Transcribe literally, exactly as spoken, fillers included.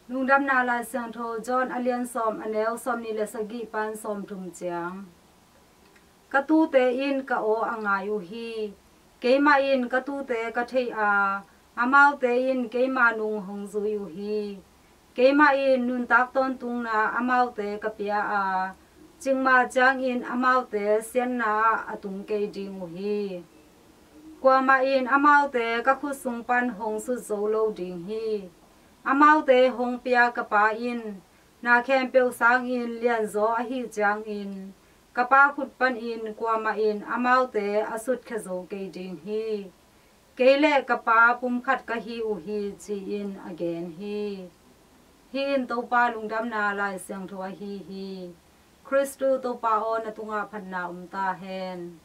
Lungdamna Lai Siangtho John a lian sawm, a neu sawmnih le sagih pan sawmthum ciang. Ka tute in ka aw a ngai uh hi. Keimah in ka tute ka thei a, amaute in keima nung hong zui uh hi. Keimah in nuntak tawntungna amaute ka pia a, cikmah ciangin amaute siatna ah a tung kei ding uh hi. Kuamah in amaute ka khut sung pan hong sut zo lo ding hi. Amaute hong pia ka Pa in na khempeuh sangin lianzaw ahih ciangin, ka Pa khut panin kuamah in amaute a sutkhia zo kei ding hi. Kei le ka Pa pumkhat ka hi uh hi, ci-in a gen hi. Hih in Topa lungdamna Lai Siangtho ahi hi. Khristu Topa aw, na tungah phatna om ta hen.